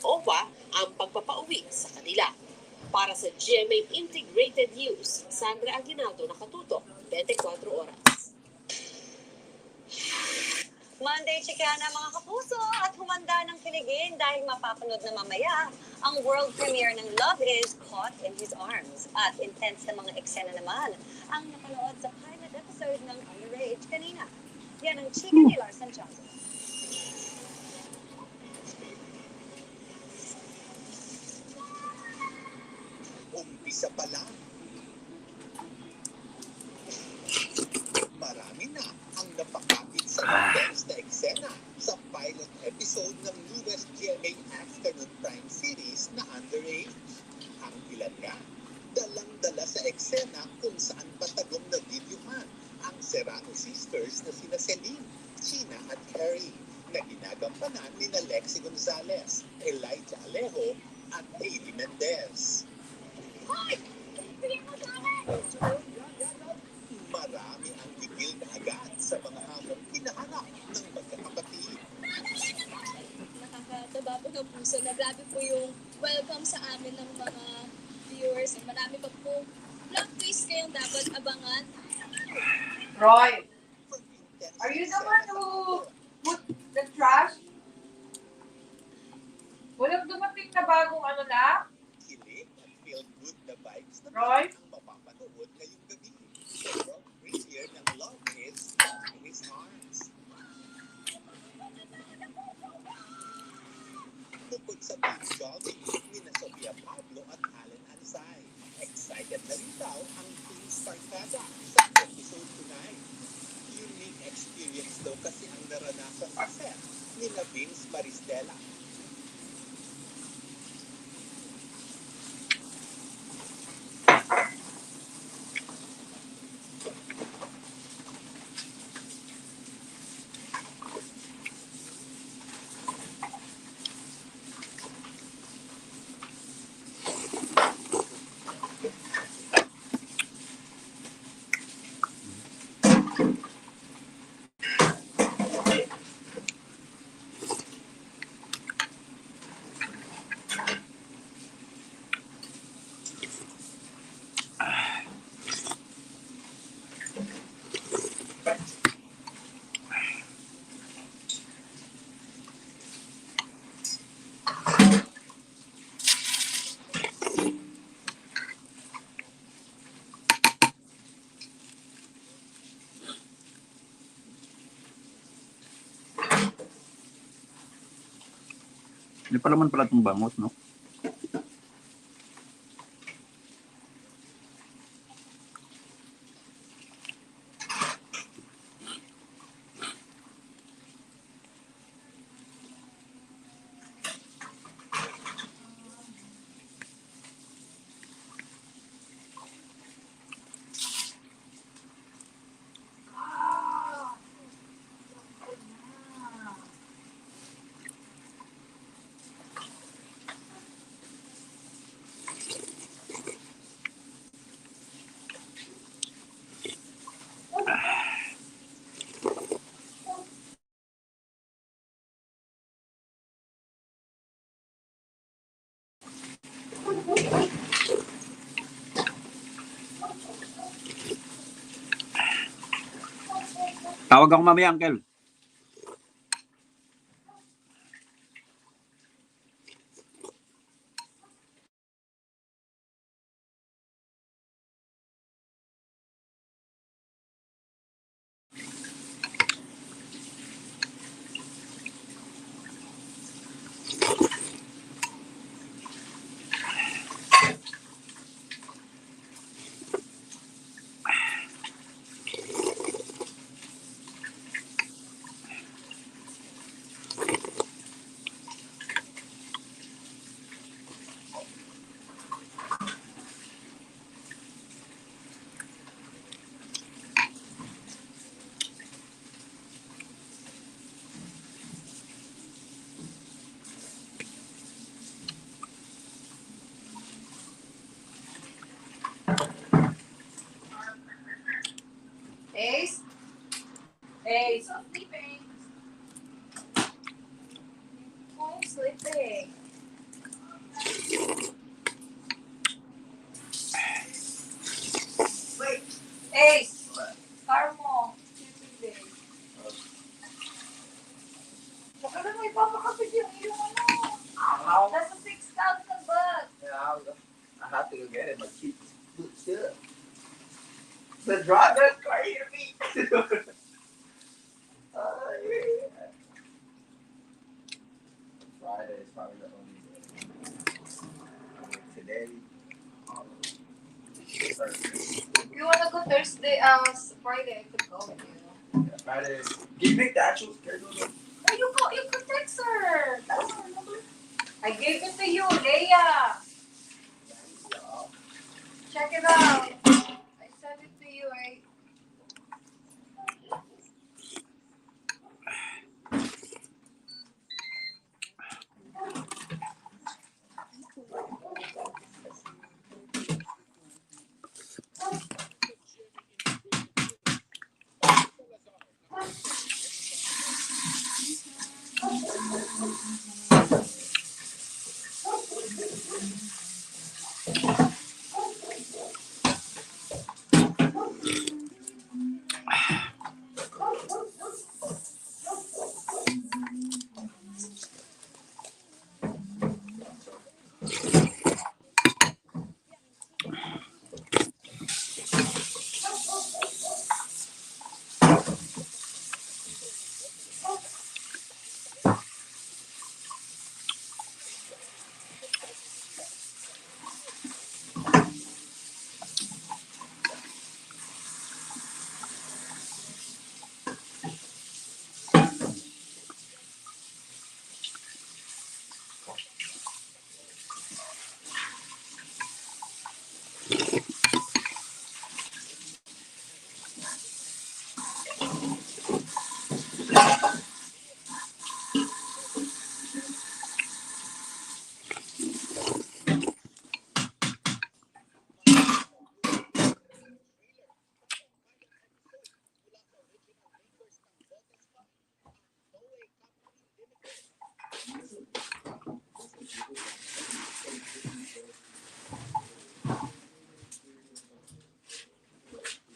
OWA ang pagpapauwi sa kanila. Para sa GMA Integrated News, Sandra Aguinaldo, nakatutok, 24 oras. Monday, Chicana mga kapuso, at humanda ng kiligin dahil mapapanood na mamaya ang world premiere ng Love is Caught in His Arms. At intense na mga eksena naman ang napanood sa pilot episode ng Underage kanina. Yan ang chika ni Lars Santiago. Umpisa pa lang. Marami na ang napakapit sa intense na eksena sa pilot episode ng newest GMA Afternoon Prime series na Underage. Ang ilan nga, dalang-dala sa eksena kung saan patagong na videohan ang Serrano sisters na sina Celine, China at Harry na ginagampanan ni Lexi Gonzalez, Elijah Alejo at Hailey Mendez. Marami ang tigil na agad sa mga hamong hinaharap ng magkakapatid. Nakakataba po ng puso na grabe po yung welcome sa amin ng mga viewers. Marami pa po plot twist kayong dapat abangan. Roy, are you the one who put the trash? Walang dumating na bagong ano na? Kilig at feel good na vibes na Roy? ang mapapanood ngayong gabi. Pero premiere ng Love is Caught in His Arms. Bukod sa big jogging ni Sofia Pablo at Allen Ansay, excited na rin daw ang Team Sparkada sa episode tonight. Unique experience daw kasi ang naranasan sa set ni Vince Maristela. Hindi pa naman pala itong bangot, no? Tawag ako mamaya, Uncle. now. That's a $6,000. Yeah, I have to go get it, but cheap. Still. The drive that crazy to me. Friday is probably the only day. Today, Thursday. If you wanna go Thursday, Friday, I could go with you. Yeah, Friday. Can you make the actual schedule? Oh, you could text her. That's her number. I gave it to you, Leia. Check it out. I sent it to you.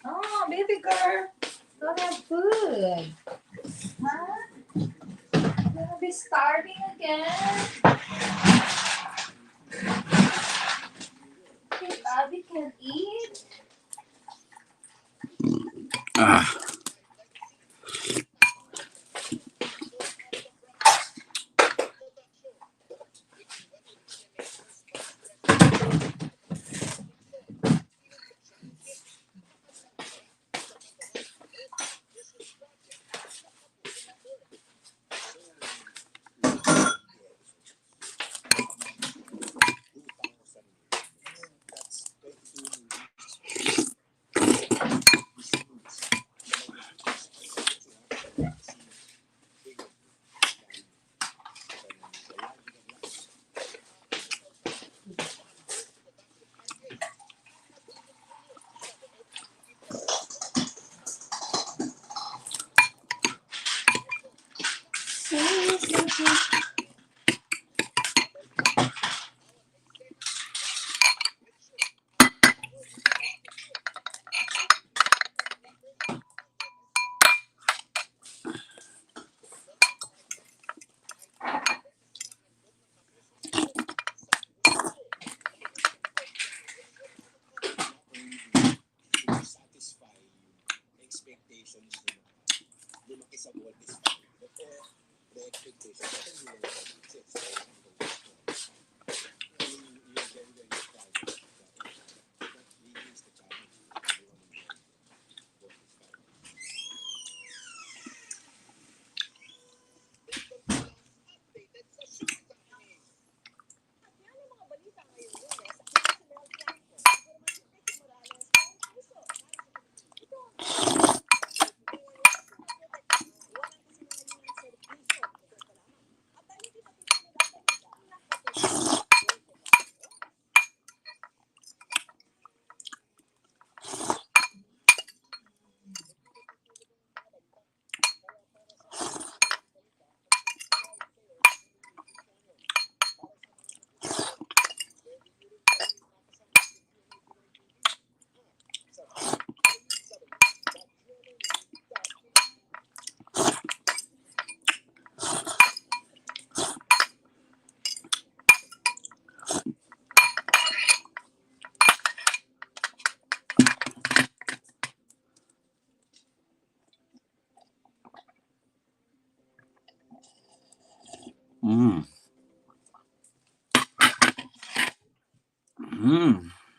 Oh, baby girl. Don't have food. Huh? You're gonna be starving again? Okay, Abby can eat. Ah, satisfy yung expectations nila. Lumaki sa goal is fine. But the expectations, I think you know, it's you're very, very proud of that. That really is the challenge. Everyone in the goal is fine. Updated sa showtime. At yan ang mga balita ngayong Lunes. Ako si Mel Blanco. Informasyon kay Kim Morales ng puso. Ito ang walang kasinungalingan sa puso. Ito pa lamang. At dahil hindi natin sila Mm. Mm.